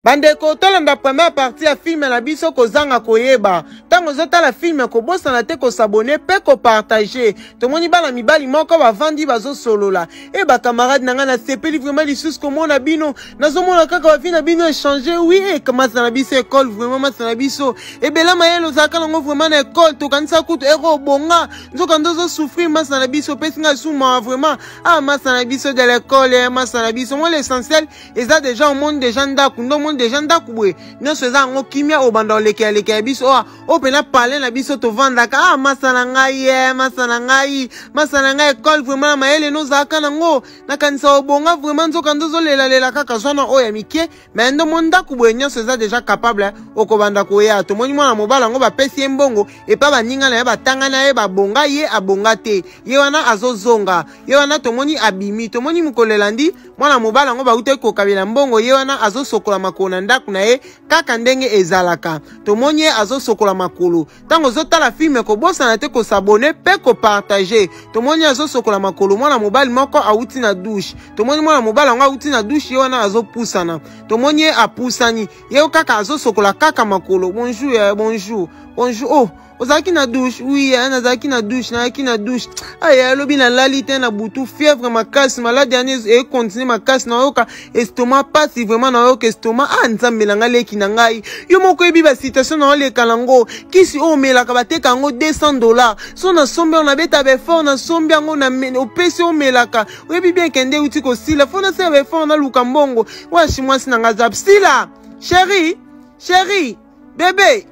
Bandeko, tolanda première partie ya film na biso Kozanga koyeba. Ntango ozotala film, kobosana te kosabone mpe kopartage. Tomoni bana mibali moko bavandi bazosolola. E bakamarade na ngai, nasepeli vraiment lisusu komona bino. Nazomona kaka bavi na bino echange. Oui, e masa na biso ekole, vraiment masa na biso ebela mayele ozalaka nango vraiment na ekole. Tokanisa kutu ero obonga, nzoka nde ozosouffrir. Masa na biso opesi ngai su mawa vraiment. Ah, masa na biso de l'école, masa na biso, moi l'essentiel eza deja omoni deja ndako nde omoni deja ndako boye nyonso eza yango kimia. Obanda olekela lekela biso oyo oyo mpena pale na biso tovandaka. Ah, masa na ngai, ye masa na ngai, masa na ngai ekole vraiment na mayele nozalaka nango, nakanisa obonga vraiment, nzoka nde ozolelalela kaka zwana oyo ya mike. Me nde omoni ndako boye nyonso eza deja capable, okobanda koya. Tomoni mwana mobali yango bapesi ye mbongo epa baninga na ye batanga na ye babonga, ye abonga te, ye wana azozonga, ye wana tomoni abimi. Tomoni mokolo elandi, mwana mobali yango bautaki kokabela mbongo, ye wana azosokola makolo na ndako na ye kaka ndenge ezalaka. Tomoni ye azosokola makolo. Ntango ozotala filme, kobosana te kosabone mpe kopartage. Tomoni azosokola makolo, mwana mobali moko awuti na douche. Tomoni mwana mobali yango awuti na douche, ye wana azopusana. Tomoni ye apusani, ye kaka azosokola kaka makolo. Bonjour, eh, bonjour, bonjour. Oh, ozalaki na douche? Oui, eh, nazalaki na douche, nazalaki na douche. Aya, alobi nalali te na butu, fièvre makasi, maladi yani ekontinue makasi, nayoka estomac pasi vraiment, nayoka estomac. Ah, nzambe na ngai, leki na ngai, yo moko oyebi basituation na oleka nango. Kisi oyo omelaka bateka yango $200, so nasombi yango, nabeta baeffort, nasombi yango, opesi omelaka, oyebi bien kende euti kosila, fo nasala baeffort, naluka mbongo. Washi mwasi na ngai zap sila, chéri, chéri, bebe,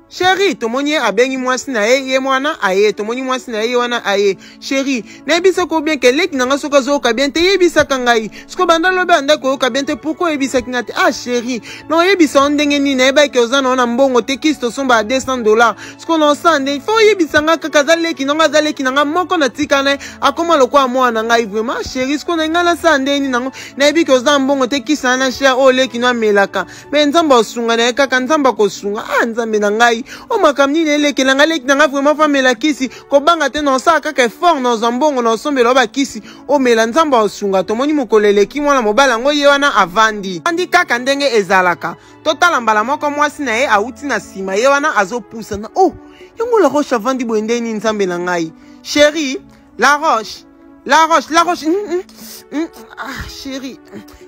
chéri. Tomoni ye abengi mwasi na ye, ye mwana aye. Tomoni mwasi na ye, ye wana aye. Chéri, nayebisaka yo bien ke leki na ngai soki azoyoka bien te, yebisaka ngai. Siko banda lobi anda koyoka bien te, pourquoi oyebisaki ngai te? Ah chéri, na oyebisa yo ndenge nini? Nayebaki oza na yo na mbongo te, kisi tosomba ya $200, siko na osala ndenge fo oyebisa ngai kaka. Aza leki na ngai, aza leki na ngai moko, natika na ye akoma lokola mwana na ngai vraiment. Chéri, siko na ngai nasala ndenge nini nango? Nayebi ke oza na mbongo te, kisi na na cher oyo leki no amelaka, me Nzambe akosunga na ye kaka, Nzambe akosunga. Ah, Nzambe na ngai, o makambo nini elekela ngai? Leki na ngai vraiment fo amela kisi, kobanga te, na osala kaka effort, na ozwa mbongo, na osombela o bakisi omela, Nzambe akosunga. Tomoni mokolo eleki, mwana mobali yango ye wana avandi avandi kaka ndenge ezalaka. Totala mbala moko mwasi na ye awuti na nsima, ye wana azopusana. Oh, yango La Roche avandi boye ndenge nini? Nzambe na ngai, chéri La Roche, La Roche, La Roche. Ah, chéri.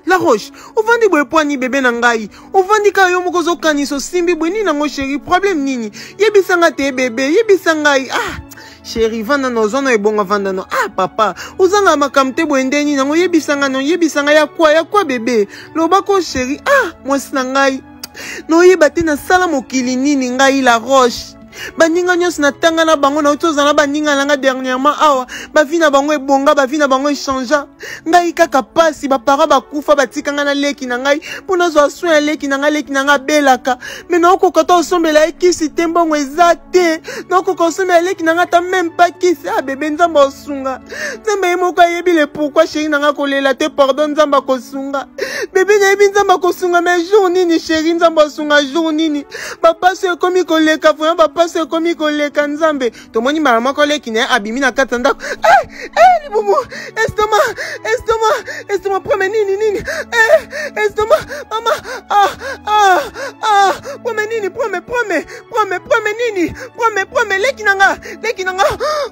La Roche, ovandi boye pwani bebe na ngai. Ovandi kaka yo moko ozokanisa, osimbi boye nini nango chéri? Problème nini? Yebisa nga te bebe, yebisa ngai. Ah, chéri, vanda na ozwa na ebongo, vanda na. Ah, papa, ozanga makambo te boye nde nini nango? Yebisa nga no, yebisa ngai ya kwa, ya kwa bebe. Lobako chéri. Ah, mwasi na ngai. Noyeba te nasala mokili nini ngai La Roche. Baninga nyonso natanga na bango, nauti ozala na baninga na nga dernièrement awa, bavi na bango ebonga, bavi na bango echangea, ngai kaka pasi. Bapara bakufa, batika ngai na leki na ngai mpo nazwa soin ya leki na ngai. Leki na ngai abelaka, me naokoka ta osombela ye kisi te, mbongo eza te, naokoka osombela leki na ngai ata meme pa kisi. Ah bebe, Nzambe aosunga, Nzambe ye moko ayebi le pourquoi. Chéri na ngai, kolela te, pardon, Nzambe akosunga bebe, nayebi Nzambe akosunga. Mais jour nini chéri? Nzambe asunga jour nini? Bapasi ekomi koleka vraiment, bapasi ekomi koleka, Nzambe. Tomoni mbala moko leki na ye abimi na kati ya ndako. Eh, eh, libumu, estomac, estomac, estomac, prome nini nini, eh, estomac, mama, ah, ah, ah, prome nini, prome, prome, prome, prome nini, prome, prome, leki na nga, leki na nga,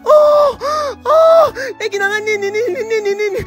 oh, oh, leki na nga nini, nini, nini, nini,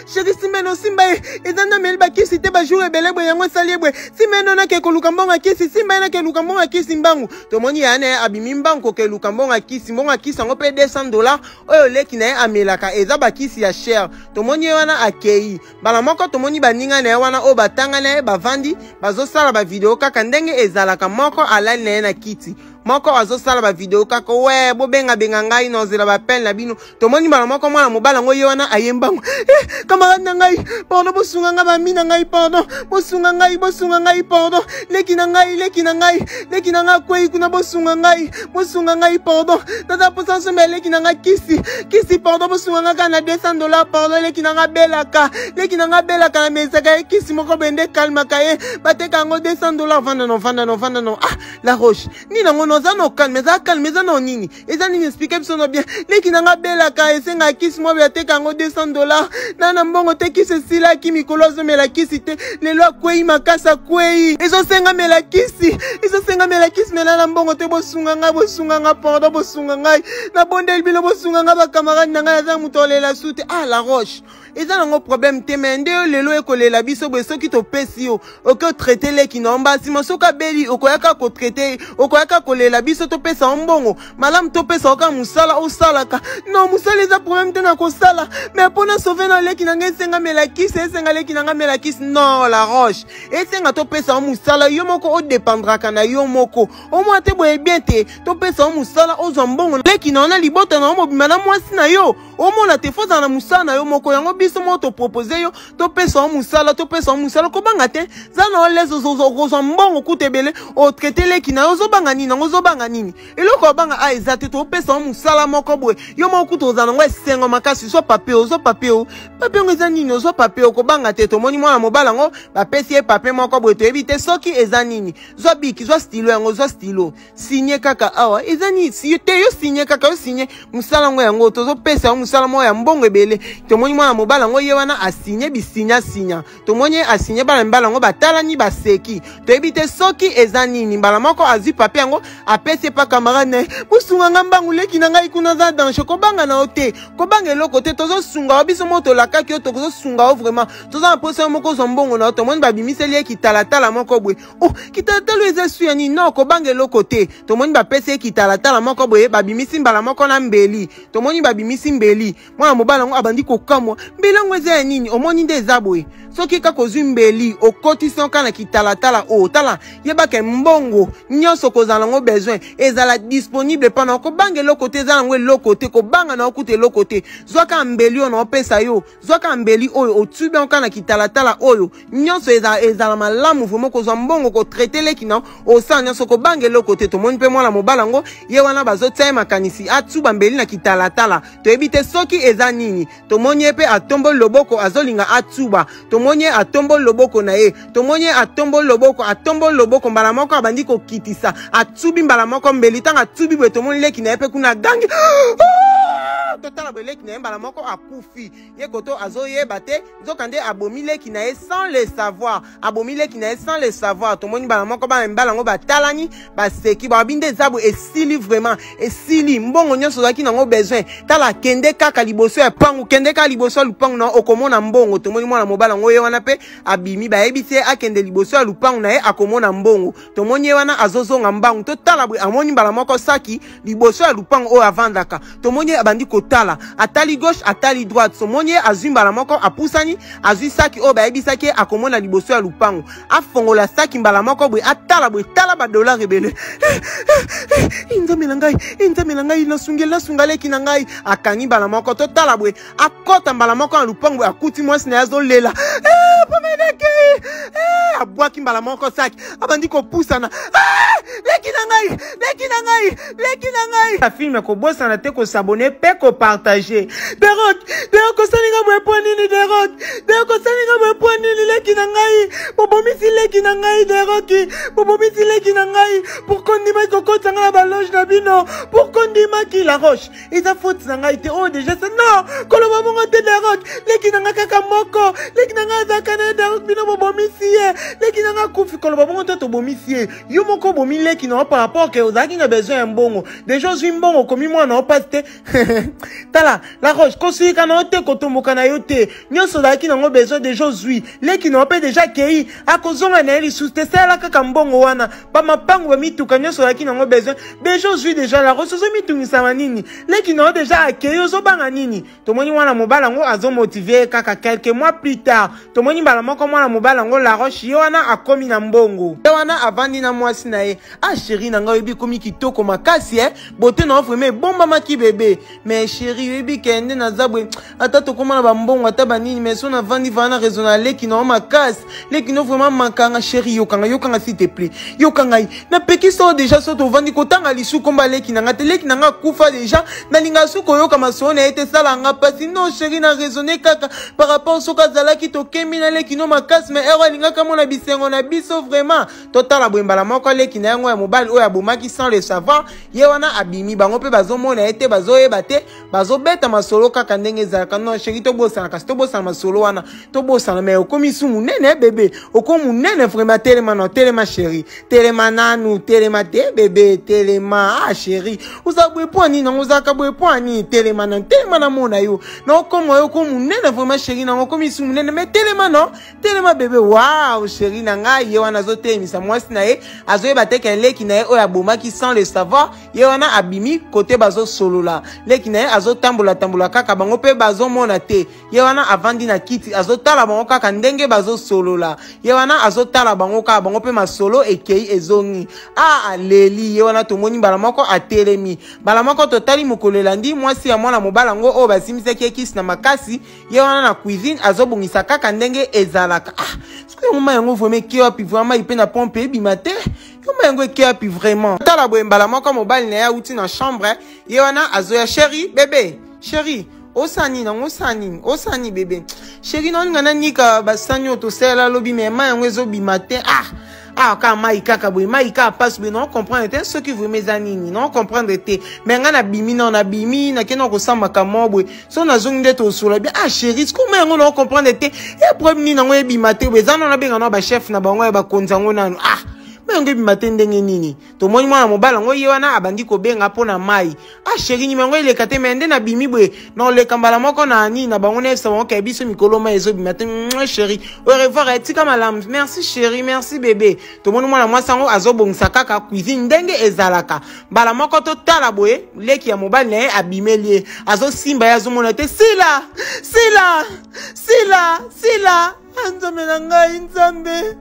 chéri, simba no, simba ye, eza nde ameli bakisi te bajour ebele boye, yango esali ye boye. Simba ye no, nake koluka mbongo ya kisi, simba ye, nake luka mbongo ya kisi mbangu. Tomoni ya na ye abimi mbangu kokeluka mbongo ya kisi. Mbongo ya kisi yango mpe 200 dollars oyo leki na ye amelaka, eza bakisi ya cher. Tomoni ye wana akei mbala moko, tomoni baninga na ye wana oyo batanga na ye bavandi bazosala bavideo kaka ndenge ezalaka. Moko alali na ye na kiti, moko azosala bavideo kaka we bobengabenga ngai na ozela bapele na bino. Tomoni mbala moko mwana mobali yango ye wana aye mbangu: eh, camarade na ngai, pardon, bosunga ngai, bami na ngai, pardon, bosunga ngai, bosunga ngai, pardon, leki na ngai, leki na ngai, leki na ngai akwei kuna, bosunga ngai, bosunga ngai, pardon, naza mposa nsomba ya leki na ngai kisi, kisi, pardon, bosunga ngai kaka na 200 dollars, pardon, leki na ngai abelaka, leki na ngai abelaka, na mesaka ye kisi moko bende ekalmaka ye, bateka yango 200 dollars. Vanda no, vanda no, vanda no. Ah, La Roche, nini yango? No, oza no calme, eza calme, eza no nini, eza nini? Explique biso no bien. Leki na nga abelaka, esengaka kisi moko, ateka yango 200 dollars, na na mbongo te, kisi esilaki, mikolo azomela kisi te, lelo akwei makasi, akwei, ezosenga mela kisi, ezosenga mela kisi, mela na mbongo te, bosunga ngai, bosunga ngai, pardon, bosunga ngai, nabondeli bino, bosunga ngai, bacamarade na ngai, naza moto olela su te. Ah, La Roche, eza nango problème te, me nde yo lelo ekolela biso boye. Soki topesi yo, oke otraite leki na yo, mbasima soki abeli, okoyaka kotraite, okoyaka kolela biso topesa yo mbongo. Malamu topesa yo kaka mosala osalaka. Non, mosala eza problème te, na kosala, mais mpona sauver na leki na ngai, esenga melakisi, esenga leki na ngai melakisi. Non, La Roche, esenga topesa yo mosala, yo moko odependraka na yo moko, omona te boye bien te. Topesa yo mosala, ozwa mbongo, leki na yo na libota na yo mobima na mwasi na yo, omona te. Fozala na mosala na yo moko. Yango biso moko topropose yo, topesa yo mosala, topesa yo mosala. Kobanga te, za na olese, okozwa mbongo kuta ebele, otraite leki na yo. Ozobanga nini yango? Ozobanga nini? Eloko obanga a eza te. Topesa yo mosala moko boye, yo moko kuta ozala nango esengo makasi. Ozwa papier, ozwa papier, o papier yango eza nini? Ozwa papier, okobanga te. Tomoni mwana mobali yango, bapesi ye papier moko boye, toyebi te soki eza nini. Zwa bic, zwa stylo yango, zwa stylo, signe kaka awa. Eza nini te? Yo signe kaka, yo signe mosala yango, yango tozopesa yo mosala moko ya mbongo ebele. Tomoni mwana mobali yango ye wana asigne, bisinya sinya. Tomoni ye asigne, bana mibali yango batalani, baseki, toyebi te soki eza nini. Mbala moko azwi papier yango, apesi epa camarade na ye: bosunga nga mbangu, leki na ngai kuna aza danger. Kobanga na yo te, kobanga eloko te, tozosunga yo. Biso moko tolakaki yo, tokozosunga yo vraiment, toza na mposa yo moko ozwa mbongo na yo. Tomoni babimiseli ye kitalatala moko boye. Oh, kitalatala eza esu ya nini? Non, kobanga eloko te. Tomoni bapesi ye kitalatala moko boye, babimisi mbala moko na mbeli. Tomoni babimisi mbeli, mwana mobali yango abandi kokamwa: mbeli yango eza ya nini? Omoni nde eza boye, soki kaka ozwi mbeli, okotisi oka na kitalatala oyo, tala, yebaka mbongo nyonso kozala nango besoin ezala disponible mpa na. Kobanga eloko te, eza nango eloko te, kobanga na okuta eloko te. Zwaka mbeli oyo na opesa yo, zwaka mbeli oyo, otubi yango kaka na kitalatala oyo, nyonso ezala malamu vraiment, kozwa mbongo, kotraite leki na osala nyonso, kobanga eloko te. Tomoni mpe mwana mobali yango ye wana, bazotia ye makanisi atuba mbeli na kitalatala, toyebi te soki eza nini. Tomoni ye mpe atomboli loboko, azolinga atuba. Tomoni ye atomboli loboko na ye, tomoni ye atomboli loboko, atomboli loboko, mbala moko abandi kokitisa, atubi mbala moko mbeli. Ntango atubi boye, tomoni leki na ye mpe kuna agangi. Totala boye, leki na ye mbala moko akufi. Ye koto azoyeba te, nzoka nde abomi leki na ye sans le savoir, abomi leki na ye sans le savoir. Tomoni mbala moko bana mibali yango batalani, baseki, babi nde eza boye, esili vraiment, esili. Mbongo nyonso ozalaki nango besoin, tala, kende kaka liboso ya pangu, kende kaka liboso ya lupangu na, okomona mbongo. Tomoni mwana mobali yango ye wana mpe abimi, bayebisi ye akende liboso ya lupangu na ye, akomona mbongo. Tomoni ye wana azozonga mbangu. Totala boye, amoni mbala moko saki liboso ya lupango oyo avandaka. Tomoni ye abandi kotala, atali gauche, atali droite. Tomoni ye azwi mbala moko, apusani, azwi saki oyo bayebisaki ye akomona liboso ya lupango. Afongola saki mbala moko boye, atala boye, tala badollar ebele. Nzambe na ngai, Nzambe na ngai, nasungeli, nasunga leki na ngai. Akangi mbala moko. Totala boye, akɔta mbala moko na lupango boye, akuti mwasi na ye azolela: pomeneke. Abwaki mbala moko saki, abandi kopusana: leki na ngai, leki na ngai, leki na ngai. Na film, kobosana te kos'abonner mpe kopartage. Derok, Derok, osalinga boye mpo nini? Derok, Derok, osalinga boye mpo nini? Leki na ngai, bobomisi leki na ngai. Deroki, bobomisi leki na ngai. Pourquoi ndimaki kokotisa ngai na baloge na bino? Pourquoi ndimaki? La Roche, eza faute na ngai te oyo déjà. Non, koloba bongo te, Derok. Leki na ngai kaka moko, leki na ngai azalaka Koseka na ye, bino bobomisi ye, leki na nga akufi. Koloba bongo te, tobomisi ye. Yo moko obomi leki na yo par rapport ke ozalaki na besoin ya mbongo. Deja ozwi mbongo, okomi mwana yo mpasi te. Tala La Roche, kosilika na yo te, kotomboka na yo te. Nyonso ozalaki nango besoin, deja ozwi. Leki na yo mpe deja akei, akozonga na ye lisusu te. Salela kaka mbongo wana, bamapango, bamituka, nyonso ozalaki nango besoin, deja ozwi. Deja La Roche, ozomitungisama nini? Leki na yo deja akei, ozobanga nini? Tomoni mwana mobali yango azomotive ye kaka. Quelques mois plus tard, tomoni mbala moko mwana mobali yango La Roche, ye wana akomi na mbongo, ye wana avandi na mwasi na ye. Ah chéri na ngai, oyebi ekomi kitoko makasi e bote na yo vraiment ebombamaki bebe. Mais chéri, oyebi ke nde naza boye, ata tokóma na bambongo, ata banini, mais so navandi vaa na raison na leki na yo makasi. Leki no vraiment makanga. Chéri, yokanga, yokanga, s'il te plaît, yoka ngai. Napekisa oyo deja, so tovandi kotanga lisu komba leki na ngai te. Leki na ngai akufa deja, nalingaka su koyoka masolo na ye te, esala nga mpasi. Non chéri, na raisonne kaka par rapport soki azalaki, tokembi na leki no makasi, mais ero alingaka mona bisengo na biso vraiment. Totala boye, mbala moko leki na yango ya mobali oyo abomaki sans le savoir, ye wana abimi. Bango mpe bazomona ye te, bazoyeba te, bazobeta masolo kaka ndenge ezalaka. Non chéri, tobosana kasi, tobosana masolo wana, tobosana. Mais okomi su monene bebe, okomi monene vraiment. Telema no, telema chéri, telema nanu, telema te bebe, telema. Ah chéri, oza boye mpo nini nango? Ozalaka boye mpo nini? Telema nanu, telema, namona yo na okoma yo, okomi monene vraiment chéri nango, okomi su monene. Mais telema no, telema bebe. Wow, chéri na ngai, ye wana azotelemisa mwasi na ye, azoyeba te ke leki na ye oyo abomaki sans le savoir, ye wana abimi kote bazosolola. Leki na ye azotambola-tambola kaka, bango mpe bazomona te. Ye wana avandi na kiti, azotala bango kaka ndenge bazosolola. Ye wana azotala bango kaka, bango mpe masolo ekei ezongi. A aleli, ye wana tomoni mbala moko atelemi. Mbala moko totali mokolo elandi, mwasi ya mwana mobali yango oyo basimbisaki ye kisi na makasi, ye wana na cuisine azobongisa kaka ndenge ezalaka. Ah, soki yango mai yango vraiment eke wapi? Vraiment mai mpe na pompe ebima te, yo mai yango eke wapi vraiment? Tala boye, mbala moko mobali na ye awuti na chambre, ye wana azoya. Chéri, bebe, chéri, osani nango, osani, osani bebe. Chéri, naolinga nanika basani oyo tosalela lobi, mais mai yango ezobima te. Ah ah, kaka mai kaka boye, mai kaka pasi boye, nao comprendre te soki vraiment eza nini, nao comprendre te. Mais ngai nabimi nao, nabimi, nakende na kosambaka moko boye, so nazongi nde tosola bien. Ah chéri, siko mai yango nao comprendre te, e problème nini yango ebima te boye? Eza nano nabenga nao bachef na bango ya bakonzi yango nano. Ah, mai yango ebima te ndenge nini? Tomoni mwana mobali yango, ye wana abandi kobenga mpo na mai. Ah chéri, nyima yango eleka te, mais nde nabimi boye, naoleka mbala moko na nini na bango, nayebisa bango ke biso mikolo mai ezobima te. Chéri, au revoir, etika malamu. Merci chéri, merci bebe. Tomoni mwana mwasi yango azobongisa kaka cuisine ndenge ezalaka. Mbala moko totala boye, leki ya mobali na ye abimeli ye, azosimba ye, azomona te. Sila, sila, sila, sila! Nzambe na ngai, Nzambe,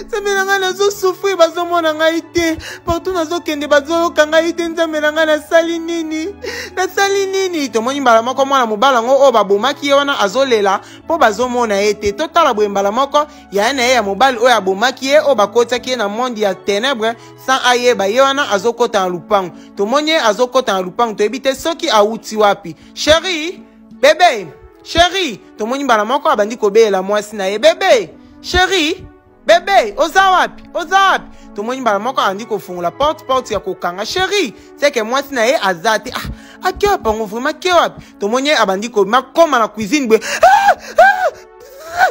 Nzambe na ngai, nazosouffrir, bazomona ngai te, partout nazokende bazoyoka ngai te. Nzambe na ngai, nasali nini? Nasali nini? Tomoni mbala moko mwana mobali yango oyo babomaki, ye wana azolela mpo bazomona ye te. Totala boye, mbala moko yaya na ye ya mobali oyo abomaki ye, oyo bakotiaki ye na monde ya ténèbre sans ayeba, ye wana azokɔta na lupango. Tomoni ye azokɔta na lupango, toyebi te soki awuti wapi. Chéri, bebe, chéri! Tomoni mbala moko abandi kobelela mwasi na ye: bebe, chéri, bebe, oza wapi? Oza wapi? Tomoni mbala moko abandi kofungola porte, porte ya kokanga. Chéri, seke mwasi na ye aza te. Ah, ake wapi yango vraiment? Ake wapi? Tomoni ye abandi kobima, koma na cuisine boye. Ah, ah,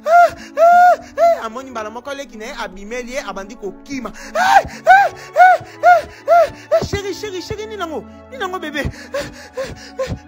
ah, ah, amoni mbala moko leki na ye abimeli ye, abandi kokima. Chéri, chéri, chéri, nini yango? Nini yango bebe?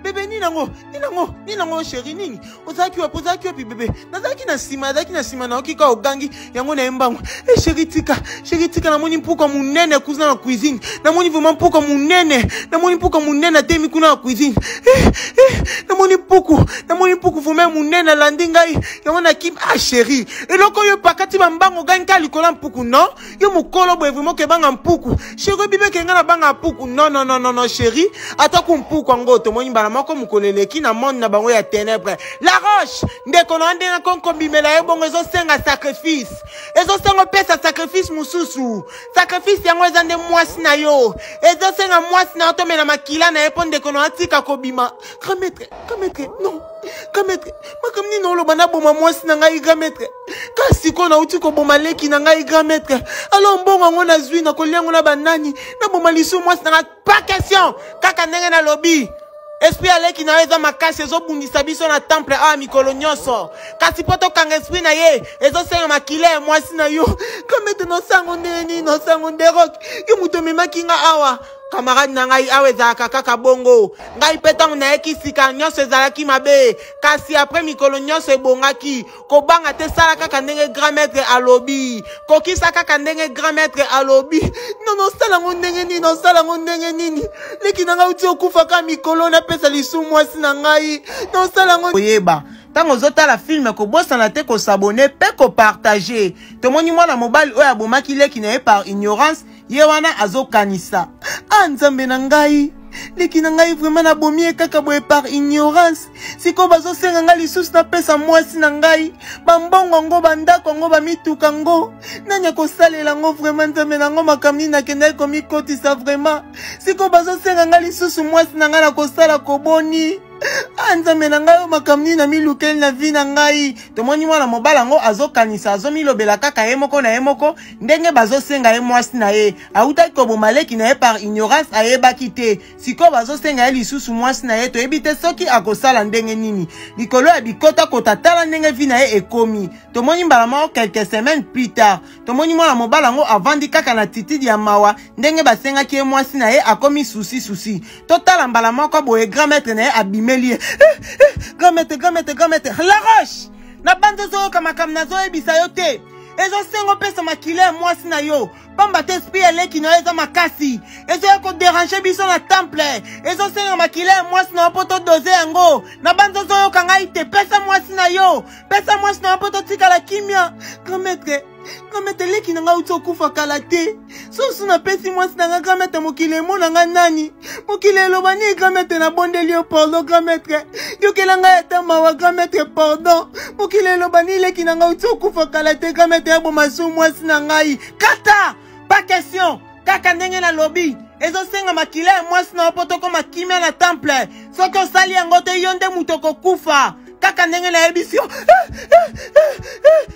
Bebe, nini yango? Nini yango? Nini yango chéri? Nini? Ozalaki wapi? Ozalaki wapi bebe? Nazalaki na nsima, nazalaki na nsima, nayoki kaka ogangi, yango na ye mbangu. E chéri, tika, chéri, tika. Namoni mpuka monene kuna na cuisine, namoni vraiment mpuka monene, namoni mpuka monene atemi kuna na cuisine. Eh, eh, namoni mpuku, namoni mpuku vraiment monene alandi ngai, yango nakimi. Ah chéri, eloko oyo epakati bambango, ogangi kaka likolo ya mpuku? Non, yo mokolo boye vraiment okebanga mpuku? Chéri, oyebi mpe kenga na banga mpuku. Non, non, non, non, non chéri, ata ku mpuku yango. Tomoni mbala moko mokolo eleki na monde na bango ya ténèbre. La Roche, ndeko na ndenge akonkobimela ye bongo, ezosenga sacrifice, ezosenga opesa sacrifice mosusu. Sacrifice yango eza nde mwasi na yo, ezosenga mwasi na yo tomela makila na ye mpo ndeko na yo atika kobima. Grand maître, grand maître, non, grand maître, makambo nini oloba? Naboma mwasi na ngai, grand maître? Kasi sikoyo nauti koboma leki na ngai, grand maître. Alors mbongo yango nazwi, nakolia yango na banani? Naboma lisu mwasi na ngai? Pas question, kaka ndenge nalobi. Esprit ya leki na yo eza makasi, ezobundisa biso na temple awa mikolo nyonso. Kasi mpo tokanga esprit na ye, ezosenga makila ya mwasi na yo. Grand maître, nosango ndenge nini? Nosango nde Rock, yo moto omemaki nga awa. Camarade na ngai, awa ezalaka kaka bongo. Ngai mpe ntango nayeki sika, nyonso ezalaki mabe, kasi apres mikolo nyonso ebongaki. Kobanga te, sala kaka ndenge grand maître alobi, kokisa kaka ndenge grand maître alobi. Non, nosala yango ndenge nini? Nosala yango ndenge nini? Leki na ngai uti okufa kaka mikolo, napesa lisusu mwasi na ngai, nosala yango. Koyeba ntango ozotala filme, kobosana te kosabone mpe kopartage. Tomoni mwana mobali oyo abomaki leki na ye par ignorance, ye wana azokanisa: a Nzambe na ngai, leki na ngai vraiment nabomi ye kaka boye par ignorance. Sikoyo bazosenga ngai lisusu napesa mwasi na ngai bambongo yango, bandako yango, bamituka yango, nani akosalela yango? Vraiment, Nzambe na yango, makambo nini nakendaki komikotisa? Vraiment, sikoyo bazosenga ngai lisusu mwasi na ngai, nakosala koboni? A Nzambe na ngai, oyo makambo nini namilukeli na vie na ngai? Tomoni mwana mobali yango azokanisa, azomilobela kaka ye moko na ye moko ndenge bazosenga ye mwasi na ye. Awutaki koboma leki na ye par ignorance, ayebaki te. Sikoyo bazosenga ye lisusu mwasi na ye, toyebi te soki akosala ndenge nini. Likolo ya bikotakota, tala ndenge vie na ye ekomi. Tomoni mbala moko quelques semaines plus tard, tomoni mwana mobali yango avandi kaka na attitude ya mawa ndenge basengaki ye mwasi na ye, akomi susi susi. Totala mbala moko boye, grand maître na ye abimeli ye. Eh, eh, grand maître, grand maître, grand maître La Roche, na banzi ozoyoka makambo nazoyebisa yo te. Ezosenga opesa makila ya mwasi na yo, pamba te esprit ya leki na yo eza makasi, ezoya koderange biso na temple. Ezosenga makila ya mwasi na yo mpo todoze yango. Na banzi ozoyoka ngai te? Pesa mwasi na yo, pesa mwasi na yo mpo totikala kimia. Grand maître, grand maître, leki na ngai auti okufa kala te. Soso napesi mwasi na ngai, grand maître, mokili emona ngai nani? Mokili eloba nini? Grand maître, nabondeli yo, pardon. Grand maître, yokela ngai ata mawa. Grand maître, pardon. Mokili eloba nini? Leki na ngai auti okufa kala te. Grand maître, yaboma su mwasi na ngai. Kata pas question, kaka ndenge nalobi, ezosenga makila ya mwasi na yo mpo tokóma kimia na temple. Soki osali yango te, yo nde moto okokufa, kaka ndenge nayebisi yo.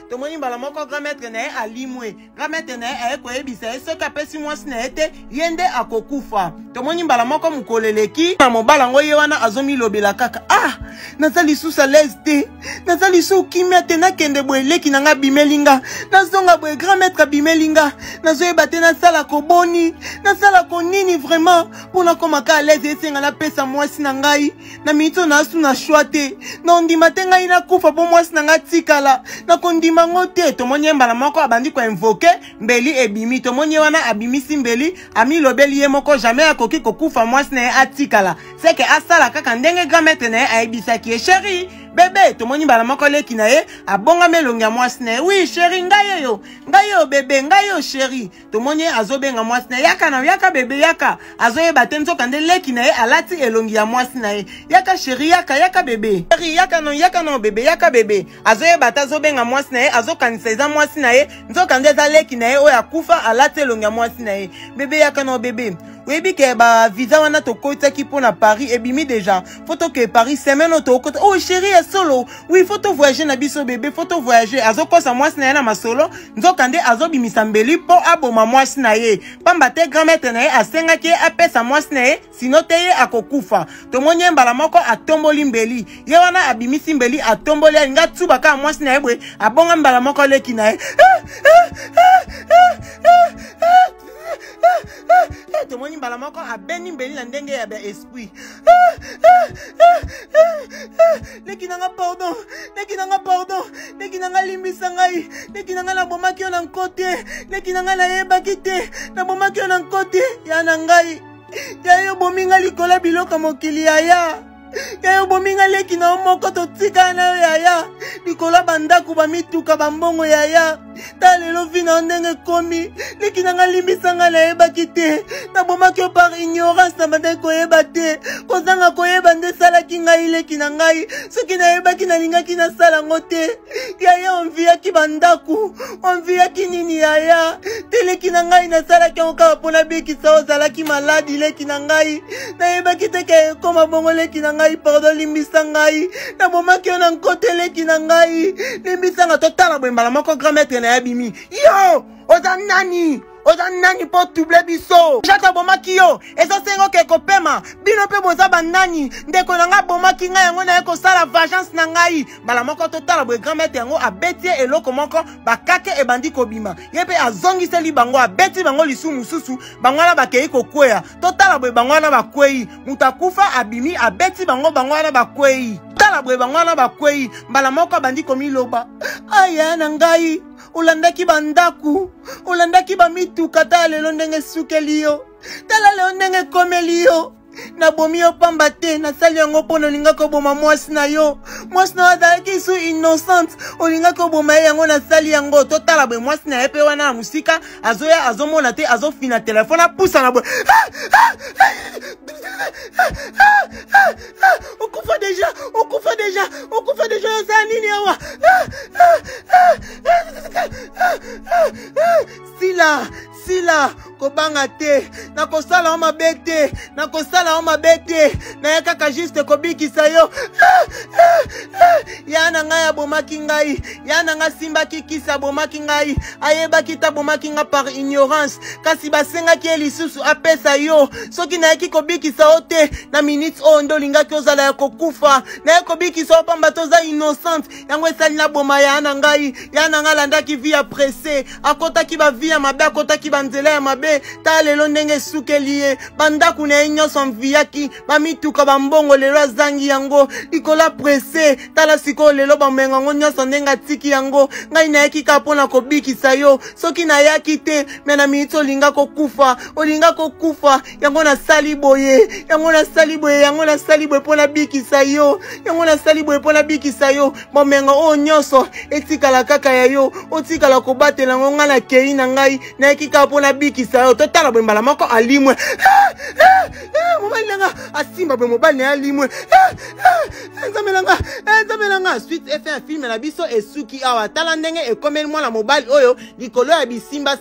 Tomoni mbala moko grand maître na ye alimwe. Grand maître na ye aye koyebisa ye soki apesi mwasi na ye te, ye nde akokufa. Tomoni mbala moko mokolo eleki na mobali yango, ye wana azomilobela kaka: ah, naza lisusu à l'aise te, naza lisusu kimia te. Nakende boye, leki na nga abimeli nga, nazonga boye, grand maître abimeli nga. Nazoyeba te nasala koboni, nasala konini. Vraiment, mpo nakoma ka à l'aise, esenga napesa mwasi na ngai. Na miniti oyo nasu na choix te, naondima te ngai nakufa mpo mwasi na ngai atikala, nakondima ngo te. Tomoni ye mbala moko abandi koinvoquer, mbeli ebimi. Tomoni ye wana abimisi mbeli, amilobeli ye moko jamais akoki kokufa, mwasi na ye atikala. Seke asala kaka ndenge grand maître na ye ayebisaki ye. Chéri, bébé. Tomoni mbala moko leki na ye abongami elongi ya mwasi na ye. Oui chéri, ngai oyo, ngai oyo bébé, ngai oyo chéri. Tomoni ye azobenga mwasi na ye: yaka na, yaka bébé, yaka. Azoyeba te, nzoka nde leki na ye alati elongi ya mwasi na ye. Yaka chéri, yaka, yaka bébé, chéri, yaka no, yaka no bébé, yaka bébé. Azoyeba te, azobenga mwasi na ye, azokanisa eza mwasi na ye, nzoka nde eza leki na ye oyo akufa alati elongi ya mwasi na ye. Bébé, yaka no bébé. Oyebi ke bavisa wana tokotisaki mpo na Paris ebimi déjà, faut toke Paris semaine oyo tokota. Oh chéri, ya solo? Oui, faut tovoyage na biso bébé, faut tovoyage. Azokosa mwasi na ye na masolo, nzoka nde azobimisa mbeli mpo aboma mwasi na ye, pamba te grand maître na ye asengaki ye apesa mwasi na ye, sinon te ye akokufa. Tomoni ye mbala moko atomboli mbeli, ye wana abimisi mbeli, atomboli, alingi atuba kaka mwasi na ye boye, abonga mbala moko leki na ye. Tomoni mbala moko abendi mbeli na ndenge ya baesprit. Leki na nga, pardon. Leki na nga, pardon. Leki na nga, limbisa ngai. Leki na nga, nabomaki yo na nko te. Leki na nga, nayebaki te, nabomaki yo na nko te. Ya na ngai, ya yo, bomi nga likolo ya biloko mokili. Yaya, yaya, obomi nga leki na yo moko, totikala na yo yaya, likolo ya bandako, bamituka, bambongo. Yaya, ta lelo vie na yo ndenge ekomi. Leki na nga, limbisa ngai, nayebaki te, nabomaki yo par ignorance, nabandaki koyeba te. Kozanga koyeba nde esalaki ngai. Leki na ngai, soki nayebaki, nalingaki nasala yango te. Yaya, onviaki bandako, onviaki nini yaya? Te leki na ngai, nasalaki yango kaka mpo nabikisa, ozalaki maladi. Leki na ngai, nayebaki te ke ekoma bongo. Leki na ngai, pardon, limbisa ngai, nabomaki yo na nko te. Leki na ngai, limbisa nga. Totala boye mbala moko grand maître na ye. ye abimi, yo oza nani? Oza nani mpo trouble biso? Jacques abomaki yo, ezosenga oke kopema. Bino mpe boza banani? Ndeko na ngai abomaki ngai, yango naye kosala vengeance na ngai. Mbala moko totala boye, grand maître yango abeti ye eloko moko, bakake ebandi kobima. Ye mpe azongiseli bango, abeti bango lisu mosusu, bango wana bakei kokweya. Totala boye, bango wana bakwei, moto akufa abimi, abeti bango, bango wana bakwei. Tala boye, bango wana bakwei. Mbala moko abandi komiloba, aya na ngai, olandaki bandako, olandaki bamituka, tala lelo ndenge esukeli yo, tala lelo ndenge ekomeli yo. Nabomi yo pamba te, nasali yango mpo na olingaki koboma mwasi na yo. Mwasi na yo azalaki su innocente, olingaki koboma ye, yango nasali yango. Totala boye, mwasi na ye mpe wana na mosika azoya, azomona te, azofina telefone, apusana boye, okufa deja, okufa deja, okufa deja, osala nini awa? Sila, sila, kobanga te, nakosala yo mabe te, nakosala yo mabe te, naye kaka juste kobikisa yo. Ya na ngai abomaki ngai, ya na ngai asimbaki kisi, abomaki ngai, ayebaki te, abomaki ngai par ignorance, kasi basengaki ye lisusu apesa yo. Soki nayaki kobikisa yo te na minute oyo, nde olingaki ozala ya kokufa. Naye kobikisa yo pamba te oza innocente, yango esali naboma ya na ngai. Ya na ngai alandaki vie ya presse, akotaki bavie ya mabe, akotaki banzela ya mabe. Tala lelo ndenge esukeli ye, bandako na ye nyonso amviyaki, bamituka, bambongo, lelo azangi yango likolo ya presse. Tala sikoyo lelo bamenga yango nyonso ndenge atiki yango. Ngai nayaki kaka mpo na kobikisa yo. Soki nayaki te, me na miniti olinga kokufa, olinga kokufa. Yango nasali boye, yango nasali boye, yango nasali boye mpo nabikisa yo, yango nasali boye mpo nabikisa yo. Bomengo oyo nyonso etikala kaka ya yo, otikala kobatela yango. Ngai nakei na ngai, nayaki kaka mpo nabikisa yo. Totala boye, mbala moko alimwe. Mobali na nga asimba boye, mobali na ye alimwe. Nzambe na nga, nzambe na nga. Suite efe ya filme na biso esuki awa. Tala ndenge ekomeli mwana mobali oyo likolo ya bisimba.